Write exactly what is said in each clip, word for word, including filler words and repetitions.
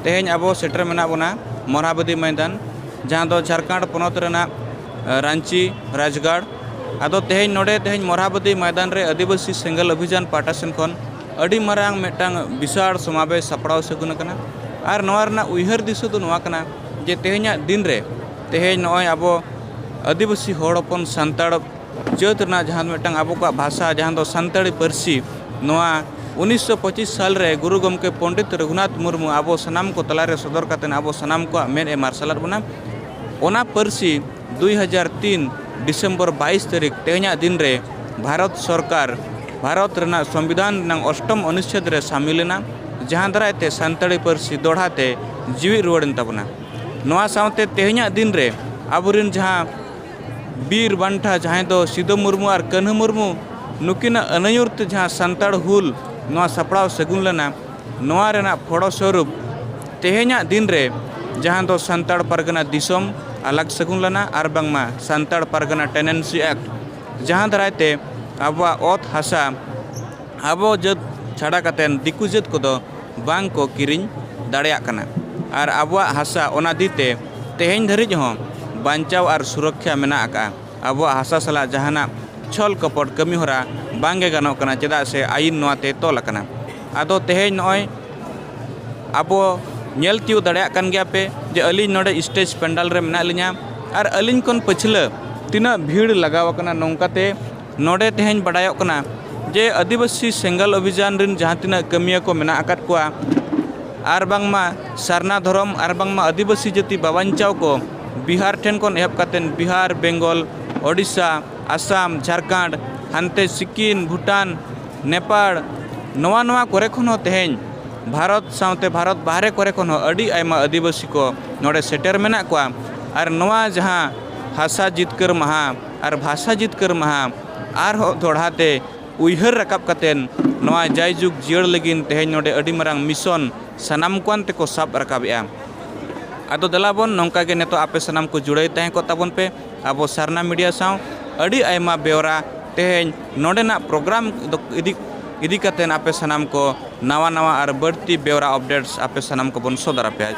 ᱛᱮᱦᱮᱧ ᱟᱵᱚ ᱥᱮᱴᱮᱨ ᱢᱮᱱᱟᱜ ᱵᱚᱱᱟ ᱢᱚᱨᱦᱟᱵᱟᱫᱤ ᱢᱚᱭᱫᱟᱱ, ᱡᱟᱦᱟᱸ ᱫᱚ ᱡᱷᱟᱲᱠᱷᱚᱸᱰ ᱯᱚᱱᱚᱛ ᱨᱮᱱᱟᱜ, ᱮ, ᱨᱟᱸᱪᱤ ᱨᱟᱡᱽᱜᱟᱲ᱾ ᱟᱫᱚ ᱛᱮᱦᱮᱧ ᱱᱚᱰᱮ, ᱛᱮᱦᱮᱧ ᱢᱚᱨᱦᱟᱵᱟᱫᱤ ᱢᱚᱭᱫᱟᱱ ᱨᱮ ᱟᱹᱫᱤᱵᱟᱹᱥᱤ ᱥᱮᱸᱜᱮᱞ ᱚᱵᱷᱤᱡᱟᱱ ᱯᱟᱦᱴᱟ ᱥᱮᱱ ᱠᱷᱚᱱ ᱟᱹᱰᱤ ᱢᱟᱨᱟᱝ ᱢᱤᱫᱴᱟᱝ ᱵᱤᱥᱟᱞ ᱥᱚᱢᱟᱵᱮᱥ ᱥᱟᱯᱲᱟᱣ ᱥᱟᱹᱜᱩᱱ ᱟᱠᱟᱱᱟ᱾ ᱟᱨ ᱱᱚᱣᱟ ᱨᱮᱱᱟᱜ ᱩᱭᱦᱟᱹᱨ ᱫᱤᱥᱟᱹ ᱫᱚ ᱱᱚᱣᱟ ᱠᱟᱱᱟ ᱡᱮ ᱛᱮᱦᱮᱧᱟᱜ ᱫᱤᱱ ᱨᱮ, ᱛᱮᱦᱮᱧ ᱱᱚᱜᱼᱚᱭ ᱟᱵᱚ ᱟᱹᱫᱤᱵᱟᱹᱥᱤ ᱦᱚᱲ ᱦᱚᱯᱚᱱ ᱥᱟᱱᱛᱟᱲ ᱡᱟᱹᱛ ᱨᱮᱱᱟᱜ ᱡᱟᱦᱟᱸ ᱢᱤᱫᱴᱟᱝ ᱟᱵᱚ ᱠᱚᱣᱟᱜ ᱵᱷᱟᱥᱟ, ᱡᱟᱦᱟᱸ ᱫᱚ ᱥᱟᱱᱛᱟᱲᱤ ᱯᱟᱹᱨᱥᱤ, ᱱᱚᱣᱟ ᱩᱱᱤᱥᱥᱚ ᱯᱚᱸᱪᱤᱥ ᱥᱟᱞ ᱨᱮ ᱜᱩᱨᱩ ᱜᱚᱢᱠᱮ ᱯᱚᱱᱰᱤᱛ ᱨᱚᱜᱷᱩᱱᱟᱛᱷ ᱢᱩᱨᱢᱩ ᱟᱵᱚ ᱥᱟᱱᱟᱢ ᱠᱚ ᱛᱟᱞᱟᱨᱮ ᱥᱚᱫᱚᱨ ᱠᱟᱛᱮᱫ ᱟᱵᱚ ᱥᱟᱱᱟᱢ ᱠᱚᱣᱟᱜ ᱢᱮᱫ ᱮ ᱢᱟᱨᱥᱟᱞᱟᱫ ᱵᱚᱱᱟ᱾ ᱚᱱᱟ ᱯᱟᱹᱨᱥᱤ ᱫᱩᱭ ᱦᱟᱡᱟᱨ ᱛᱤᱱ ᱰᱤᱥᱮᱢᱵᱚᱨ ᱵᱟᱭᱤᱥ ᱛᱟᱹᱨᱤᱠᱷ, ᱛᱮᱦᱮᱧᱟᱜ ᱫᱤᱱ ᱨᱮ ᱵᱷᱟᱨᱚᱛ ᱥᱚᱨᱠᱟᱨ, ᱵᱷᱟᱨᱚᱛ ᱨᱮᱱᱟᱜ ᱥᱚᱝᱵᱤᱫᱷᱟᱱ ᱨᱮᱱᱟᱜ ᱚᱥᱴᱚᱢ ᱚᱱᱩᱪᱪᱷᱮᱫ ᱨᱮ ᱥᱟᱢᱤᱞ ᱮᱱᱟ, ᱡᱟᱦᱟᱸ ᱫᱟᱨᱟᱭ ᱛᱮ ᱥᱟᱱᱛᱟᱲᱤ ᱯᱟᱹᱨᱥᱤ ᱫᱚᱦᱲᱟ ᱛᱮ ᱡᱤᱣᱤᱫ ᱨᱩᱣᱟᱹᱲ ᱮᱱ ᱛᱟᱵᱚᱱᱟ᱾ ᱱᱚᱣᱟ ᱥᱟᱶᱛᱮ ᱛᱮᱦᱮᱧᱟᱜ ᱫᱤᱱ ᱨᱮ ᱟᱵᱚᱨᱮᱱ ᱡᱟᱦᱟᱸ ᱵᱤᱨ ᱵᱟᱱᱴᱟ, ᱡᱟᱦᱟᱸᱭ ᱫᱚ ᱥᱤᱫᱩ ᱢᱩᱨᱢᱩ ᱟᱨ ᱠᱟᱹᱱᱦᱩ ᱢᱩᱨᱢᱩ, ᱱᱩᱠᱤᱱᱟᱜ ᱟᱹᱱᱟᱹᱭᱩᱨ ᱛᱮ ᱡᱟᱦᱟᱸ ᱥᱟᱱᱛᱟᱲ ᱦᱩᱞ ᱱᱚᱣᱟ ᱥᱟᱯᱲᱟᱣ ᱥᱟᱹᱜᱩᱱ ᱞᱮᱱᱟ, ᱱᱚᱣᱟ ᱨᱮᱱᱟᱜ ᱯᱷᱚᱲᱚ ᱥᱚᱨᱩᱯ ᱛᱮᱦᱮᱧᱟᱜ ᱫᱤᱱ ᱨᱮ ᱡᱟᱦᱟᱸ ᱫᱚ ᱥᱟᱱᱛᱟᱲ ᱯᱟᱨᱜᱟᱱᱟ ᱫᱤᱥᱚᱢ ᱟᱞᱟᱜᱽ ᱥᱟᱹᱜᱩᱱ ᱞᱮᱱᱟ, ᱟᱨ ᱵᱟᱝᱢᱟ ᱥᱟᱱᱛᱟᱲ ᱯᱟᱨᱜᱟᱱᱟ ᱴᱮᱱᱮᱱᱥᱤ ᱮᱠᱴ, ᱡᱟᱦᱟᱸ ᱫᱟᱨᱟᱭ ᱛᱮ ᱟᱵᱚᱣᱟᱜ ᱚᱛ ᱦᱟᱥᱟ ᱟᱵᱚ ᱡᱟᱹᱛ ᱪᱷᱟᱰᱟ ᱠᱟᱛᱮᱱ ᱫᱤᱠᱩ ᱡᱟᱹᱛ ᱠᱚᱫᱚ ᱵᱟᱝ ᱠᱚ ᱠᱤᱨᱤᱧ ᱫᱟᱲᱮᱭᱟᱜ ᱠᱟᱱᱟ᱾ ᱟᱨ ᱟᱵᱚᱣᱟᱜ ᱦᱟᱥᱟ ᱚᱱᱟ ᱫᱤ ᱛᱮ ᱛᱮᱦᱮᱧ ᱫᱷᱟᱹᱨᱤᱡ ᱦᱚᱸ ᱵᱟᱧᱪᱟᱣ ᱟᱨ ᱥᱩᱨᱚᱠᱠᱷᱟ ᱢᱮᱱᱟᱜ ᱟᱠᱟᱫᱼᱟ᱾ ᱟᱵᱚᱣᱟᱜ ᱦᱟᱥᱟ ᱥᱟᱞᱟᱜ ᱡᱟᱦᱟᱱᱟᱜ ᱪᱷᱚᱞ ᱠᱚᱯᱚᱴ ᱠᱟᱹᱢᱤ ᱦᱚᱨᱟ ᱵᱟᱝ ᱜᱮ ᱜᱟᱱᱚᱜ ᱠᱟᱱᱟ, ᱪᱮᱫᱟᱜ ᱥᱮ ᱟᱹᱭᱤᱱ ᱱᱚᱣᱟ ᱛᱮ ᱛᱚᱞ ᱟᱠᱟᱱᱟ᱾ ᱟᱫᱚ ᱛᱮᱦᱮᱧ ᱱᱚᱜᱼᱚᱭ ᱟᱵᱚ ᱧᱮᱞ ᱛᱤᱭᱳᱜ ᱫᱟᱲᱮᱭᱟᱜ ᱠᱟᱱ ᱜᱮᱭᱟ ᱯᱮ ᱡᱮ ᱟᱹᱞᱤᱧ ᱱᱚᱰᱮ ᱥᱴᱮᱡᱽ ᱯᱟᱱᱰᱟᱞ ᱨᱮ ᱢᱮᱱᱟᱜ ᱞᱤᱧᱟ ᱟᱨ ᱟᱹᱞᱤᱧ ᱠᱷᱚᱱ ᱯᱟᱹᱪᱷᱞᱟᱹ ᱛᱤᱱᱟᱹᱜ ᱵᱷᱤᱲ ᱞᱟᱜᱟᱣ ᱟᱠᱟᱱᱟ᱾ ᱱᱚᱝᱠᱟᱛᱮ ᱱᱚᱰᱮ ᱛᱮᱦᱮᱧ ᱵᱟᱰᱟᱭᱚᱜ ᱠᱟᱱᱟ ᱡᱮ ᱟᱹᱫᱤᱵᱟᱹᱥᱤ ᱥᱮᱸᱜᱮᱞ ᱚᱵᱷᱤᱡᱟᱱ ᱨᱮᱱ ᱡᱟᱦᱟᱸ ᱛᱤᱱᱟᱹᱜ ᱠᱟᱹᱢᱤᱭᱟᱹ ᱠᱚ ᱢᱮᱱᱟᱜ ᱟᱠᱟᱫ ᱠᱚᱣᱟ, ᱟᱨ ᱵᱟᱝᱢᱟ ᱥᱟᱨᱱᱟ ᱫᱷᱚᱨᱚᱢ ᱟᱨ ᱵᱟᱝᱢᱟ ᱟᱹᱫᱤᱵᱟᱹᱥᱤ ᱡᱟᱹᱛᱤ ᱵᱟᱵᱟᱧᱪᱟᱣ ᱠᱚ ᱵᱤᱦᱟᱨ ᱴᱷᱮᱱ ᱠᱷᱚᱱ ᱮᱦᱚᱵ ᱠᱟᱛᱮᱫ, ᱵᱤᱦᱟᱨ, ᱵᱮᱝᱜᱚᱞ, ᱳᱰᱤᱥᱟ, ᱟᱥᱟᱢ, ᱡᱷᱟᱲᱠᱷᱚᱸᱰ, ᱦᱟᱱᱛᱮ ᱥᱤᱠᱤᱢ, ᱵᱷᱩᱴᱟᱱ, ᱱᱮᱯᱟᱲ, ᱱᱚᱣᱟ ᱱᱚᱣᱟ ᱠᱚᱨᱮ ᱠᱷᱚᱱ ᱦᱚᱸ ᱛᱮᱦᱮᱧ ᱵᱷᱟᱨᱚᱛ ᱥᱟᱶᱛᱮ ᱵᱷᱟᱨᱚᱛ ᱵᱟᱦᱨᱮ ᱠᱚᱨᱮ ᱠᱷᱚᱱ ᱦᱚᱸ ᱟᱹᱰᱤ ᱟᱭᱢᱟ ᱟᱹᱫᱤᱵᱟᱹᱥᱤ ᱠᱚ ᱱᱚᱰᱮ ᱥᱮᱴᱮᱨ ᱢᱮᱱᱟᱜ ᱠᱚᱣᱟ᱾ ᱟᱨ ᱱᱚᱣᱟ ᱡᱟᱦᱟᱸ ᱦᱟᱥᱟ ᱡᱤᱛᱠᱟᱹᱨ ᱢᱟᱦᱟ ᱟᱨ ᱵᱷᱟᱥᱟ ᱡᱤᱛᱠᱟᱹᱨ ᱢᱟᱦᱟ ᱟᱨᱦᱚᱸ ᱫᱚᱦᱲᱟ ᱛᱮ ᱩᱭᱦᱟᱹᱨ ᱨᱟᱠᱟᱵ ᱠᱟᱛᱮᱱ ᱱᱚᱣᱟ ᱡᱟᱭᱡᱩᱜᱽ ᱡᱤᱭᱟᱹᱲ ᱞᱟᱹᱜᱤᱫ ᱛᱮᱦᱮᱧ ᱱᱚᱰᱮ ᱟᱹᱰᱤ ᱢᱟᱨᱟᱝ ᱢᱤᱥᱚᱱ ᱥᱟᱱᱟᱢ ᱠᱚᱣᱟᱱ ᱛᱮᱠᱚ ᱥᱟᱵ ᱨᱟᱠᱟᱵᱮᱜᱼᱟ᱾ ᱟᱫᱚ ᱫᱮᱞᱟ ᱵᱚᱱ ᱱᱚᱝᱠᱟ ᱜᱮ ᱱᱤᱛᱚᱜ ᱟᱯᱮ ᱥᱟᱱᱟᱢ ᱠᱚ ᱡᱩᱲᱟᱹᱭ ᱛᱟᱦᱮᱸ ᱠᱚᱜ ᱛᱟᱵᱚᱱ ᱯᱮ ᱟᱵᱚ ᱥᱟᱨᱱᱟ ᱢᱤᱰᱤᱭᱟ ᱥᱟᱶ᱾ ᱟᱹᱰᱤ ᱟᱭᱢᱟ ᱵᱮᱣᱨᱟ ᱛᱮᱦᱮᱧ ᱱᱚᱰᱮᱱᱟᱜ ᱯᱨᱳᱜᱨᱟᱢ ᱫᱚ ᱤᱫᱤ ᱤᱫᱤ ᱠᱟᱛᱮ ᱟᱯᱮ ᱥᱟᱱᱟᱢ ᱠᱚ ᱱᱟᱣᱟ ᱱᱟᱣᱟ ᱟᱨ ᱵᱟᱹᱲᱛᱤ ᱵᱮᱣᱨᱟ updates ᱟᱯᱮ ᱥᱟᱱᱟᱢ ᱠᱚᱵᱚᱱ ᱥᱚᱫᱚᱨ ᱟᱯᱮᱭᱟ᱾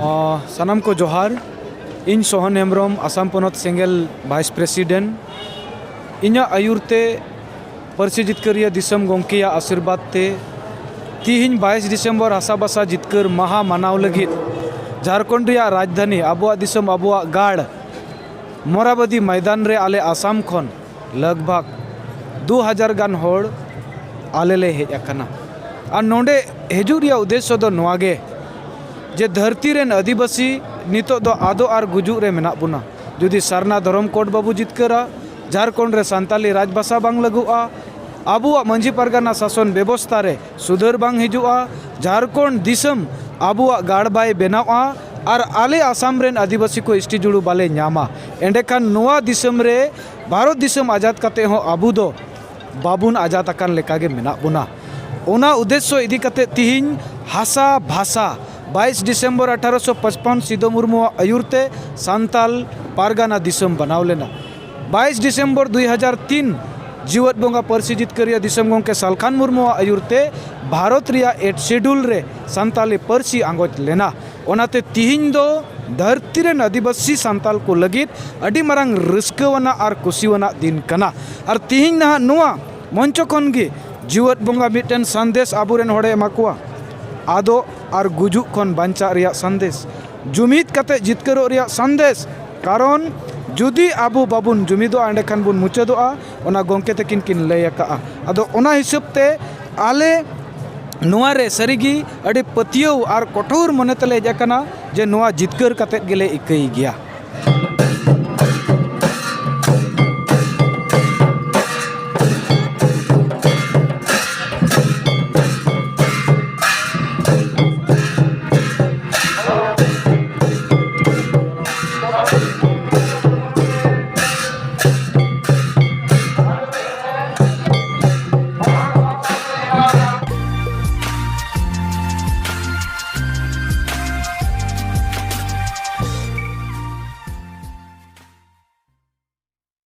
ᱚ, ᱥᱟᱱᱟᱢ ᱠᱚ ᱡᱚᱦᱟᱨ᱾ ᱤᱧ ᱥᱳᱦᱚᱱ ᱦᱮᱢᱵᱨᱚᱢ, ᱟᱥᱟᱢ ᱯᱚᱱᱚᱛ ᱥᱮᱸᱜᱮᱞ vice president᱾ ᱤᱧᱟᱹᱜ ᱟᱹᱭᱩᱨ ᱛᱮ ᱯᱟᱹᱨᱥᱤ ᱡᱤᱛᱠᱟᱹᱨᱤᱭᱟᱹ ᱫᱤᱥᱚᱢ ᱜᱚᱢᱠᱮᱭᱟᱜ ᱟᱥᱤᱨᱵᱟᱫᱽ ᱛᱮ ᱛᱤᱦᱤᱧ ᱵᱟᱭᱤᱥ ᱰᱤᱥᱮᱢᱵᱚᱨ ᱦᱟᱥᱟ ᱵᱷᱟᱥᱟ ᱡᱤᱛᱠᱟᱹᱨ ᱢᱟᱦᱟ ᱢᱟᱱᱟᱣ ᱞᱟᱹᱜᱤᱫ ᱡᱷᱟᱲᱠᱷᱚᱸᱰ ᱨᱮᱭᱟᱜ ᱨᱟᱡᱽᱫᱷᱟᱱᱤ, ᱟᱵᱚᱣᱟᱜ ᱫᱤᱥᱚᱢ, ᱟᱵᱚᱣᱟᱜ ᱜᱟᱲ ᱢᱚᱨᱟᱵᱟᱫᱤ ᱢᱚᱭᱫᱟᱱ ᱨᱮ ᱟᱞᱮ ᱟᱥᱟᱢ ᱠᱷᱚᱱ ᱞᱟᱜᱽ ᱵᱷᱟᱜᱽ ᱫᱩ ᱦᱟᱡᱟᱨ ᱜᱟᱱ ᱦᱚᱲ ᱟᱞᱮ ᱞᱮ ᱦᱮᱡ ᱟᱠᱟᱱᱟ᱾ ᱟᱨ ᱱᱚᱰᱮ ᱦᱤᱡᱩᱜ ᱨᱮᱭᱟᱜ ᱩᱫᱽᱫᱮᱥᱥᱚ ᱫᱚ ᱱᱚᱣᱟ ᱜᱮ, ᱡᱮ ᱫᱷᱟᱹᱨᱛᱤ ᱨᱮᱱ ᱟᱹᱫᱤᱵᱟᱹᱥᱤ ᱱᱤᱛᱚᱜ ᱫᱚ ᱟᱫᱚᱜ ᱟᱨ ᱜᱩᱡᱩᱜ ᱨᱮ ᱢᱮᱱᱟᱜ ᱵᱚᱱᱟ᱾ ᱡᱩᱫᱤ ᱥᱟᱨᱱᱟ ᱫᱷᱚᱨᱚᱢ code ᱵᱟᱵᱚ ᱡᱤᱛᱠᱟᱹᱨᱟ, ᱡᱷᱟᱲᱠᱷᱚᱸᱰ ᱨᱮ ᱥᱟᱱᱛᱟᱞᱤ ᱨᱟᱡᱽᱵᱷᱟᱥᱟ ᱵᱟᱝ ᱞᱟᱹᱜᱩᱜᱼᱟ, ᱟᱵᱚᱣᱟᱜ ᱢᱟᱹᱡᱷᱤ ᱯᱟᱨᱜᱟᱱᱟ ᱥᱟᱥᱚᱱ ᱵᱮᱵᱚᱥᱛᱷᱟ ᱨᱮ ᱥᱩᱫᱷᱟᱹᱨ ᱵᱟᱝ ᱦᱤᱡᱩᱜᱼᱟ, ᱡᱷᱟᱲᱠᱷᱚᱸᱰ ᱫᱤᱥᱚᱢ ᱟᱵᱚᱣᱟᱜ ᱜᱟᱲ ᱵᱟᱭ ᱵᱮᱱᱟᱣᱼᱟ, ᱟᱨ ᱟᱞᱮ ᱟᱥᱟᱢ ᱨᱮᱱ ᱟᱹᱫᱤᱵᱟᱹᱥᱤ ᱠᱚ ST ᱡᱩᱲᱩ ᱵᱟᱞᱮ ᱧᱟᱢᱟ, ᱮᱸᱰᱮᱠᱷᱟᱱ ᱱᱚᱣᱟ ᱫᱤᱥᱚᱢ ᱨᱮ, ᱵᱷᱟᱨᱚᱛ ᱫᱤᱥᱚᱢ ᱟᱡᱟᱫ ᱠᱟᱛᱮ ᱦᱚᱸ ᱟᱵᱚ ᱫᱚ ᱵᱟᱵᱚᱱ ᱟᱡᱟᱫ ᱟᱠᱟᱱ ᱞᱮᱠᱟᱜᱮ ᱢᱮᱱᱟᱜ ᱵᱚᱱᱟ᱾ ᱚᱱᱟ ᱩᱫᱽᱫᱮᱥᱥᱚ ᱤᱫᱤ ᱠᱟᱛᱮ ᱛᱤᱦᱤᱧ ᱦᱟᱥᱟ ᱵᱷᱟᱥᱟ ᱵᱟᱭᱤᱥ ᱰᱤᱥᱮᱢᱵᱚᱨ ᱟᱴᱷᱟᱨᱚᱥᱚ ᱯᱟᱸᱪᱯᱟᱱᱱᱚ ᱥᱤᱫᱚ ᱢᱩᱨᱢᱩᱣᱟᱜ ᱟᱹᱭᱩᱨ ᱛᱮ ᱥᱟᱱᱛᱟᱞ ᱯᱟᱨᱜᱟᱱᱟ ᱫᱤᱥᱚᱢ ᱵᱮᱱᱟᱣ ᱞᱮᱱᱟ᱾ ᱵᱟᱭᱤᱥ ᱰᱤᱥᱮᱢᱵᱚᱨ ᱫᱩᱭ ᱦᱟᱡᱟᱨ ᱛᱤᱱ ᱡᱤᱣᱮᱫ ᱵᱚᱸᱜᱟ ᱯᱟᱹᱨᱥᱤ ᱡᱤᱛᱠᱟᱹᱨᱤᱭᱟᱹ ᱫᱤᱥᱚᱢ ᱜᱚᱢᱠᱮ ᱥᱟᱞᱠᱷᱟᱱ ᱢᱩᱨᱢᱩᱣᱟᱜ ᱟᱹᱭᱩᱨ ᱛᱮ ᱵᱷᱟᱨᱚᱛ ᱨᱮᱭᱟᱜ ᱮᱭᱤᱴ ᱥᱤᱰᱩᱞ ᱨᱮ ᱥᱟᱱᱛᱟᱞᱤ ᱯᱟᱹᱨᱥᱤ ᱟᱸᱜᱚᱪ ᱞᱮᱱᱟ᱾ ᱚᱱᱟᱛᱮ ᱛᱤᱦᱤᱧ ᱫᱚ ᱫᱷᱟᱹᱨᱛᱤ ᱨᱮᱱ ᱟᱹᱫᱤᱵᱟᱹᱥᱤ ᱥᱟᱱᱛᱟᱞ ᱠᱚ ᱞᱟᱹᱜᱤᱫ ᱟᱹᱰᱤ ᱢᱟᱨᱟᱝ ᱨᱟᱹᱥᱠᱟᱹᱣᱟᱱᱟᱜ ᱟᱨ ᱠᱩᱥᱤᱣᱟᱱᱟᱜ ᱫᱤᱱ ᱠᱟᱱᱟ᱾ ᱟᱨ ᱛᱤᱦᱤᱧ ᱱᱟᱦᱟᱜ ᱱᱚᱣᱟ ᱢᱚᱧᱪᱚ ᱠᱷᱚᱱ ᱜᱮ ᱡᱤᱣᱮᱫ ᱵᱚᱸᱜᱟ ᱢᱤᱫᱴᱮᱱ ᱥᱟᱸᱫᱮᱥ ᱟᱵᱚᱨᱮᱱ ᱦᱚᱲᱮ ᱮᱢᱟ ᱠᱚᱣᱟ, ᱟᱫᱚᱜ ᱟᱨ ᱜᱩᱡᱩᱜ ᱠᱷᱚᱱ ᱵᱟᱧᱪᱟᱜ ᱨᱮᱭᱟᱜ ᱥᱟᱸᱫᱮᱥ, ᱡᱩᱢᱤᱫ ᱠᱟᱛᱮ ᱡᱤᱛᱠᱟᱹᱨᱚᱜ ᱨᱮᱭᱟᱜ ᱥᱟᱸᱫᱮᱥ᱾ ᱠᱟᱨᱚᱱ ᱡᱩᱫᱤ ᱟᱵᱚ ᱵᱟᱵᱚᱱ ᱡᱩᱢᱤᱫᱚᱜᱼᱟ, ᱮᱸᱰᱮᱠᱷᱟᱱ ᱵᱚᱱ ᱢᱩᱪᱟᱹᱫᱚᱜᱼᱟ᱾ ᱚᱱᱟ ᱜᱚᱢᱠᱮ ᱛᱟᱹᱠᱤᱱ ᱠᱤᱱ ᱞᱟᱹᱭ ᱟᱠᱟᱜᱼᱟ᱾ ᱟᱫᱚ ᱚᱱᱟ ᱦᱤᱥᱟᱹᱵ ᱛᱮ ᱟᱞᱮ ᱱᱚᱣᱟ ᱨᱮ ᱥᱟᱹᱨᱤᱜᱮ ᱟᱹᱰᱤ ᱯᱟᱹᱛᱭᱟᱹᱣ ᱟᱨ ᱠᱚᱴᱷᱳᱨ ᱢᱚᱱᱮ ᱛᱮᱞᱮ ᱦᱮᱡ ᱟᱠᱟᱱᱟ ᱡᱮ ᱱᱚᱣᱟ ᱡᱤᱛᱠᱟᱹᱨ ᱠᱟᱛᱮᱫ ᱜᱮᱞᱮ ᱤᱠᱟᱹᱭ ᱜᱮᱭᱟ᱾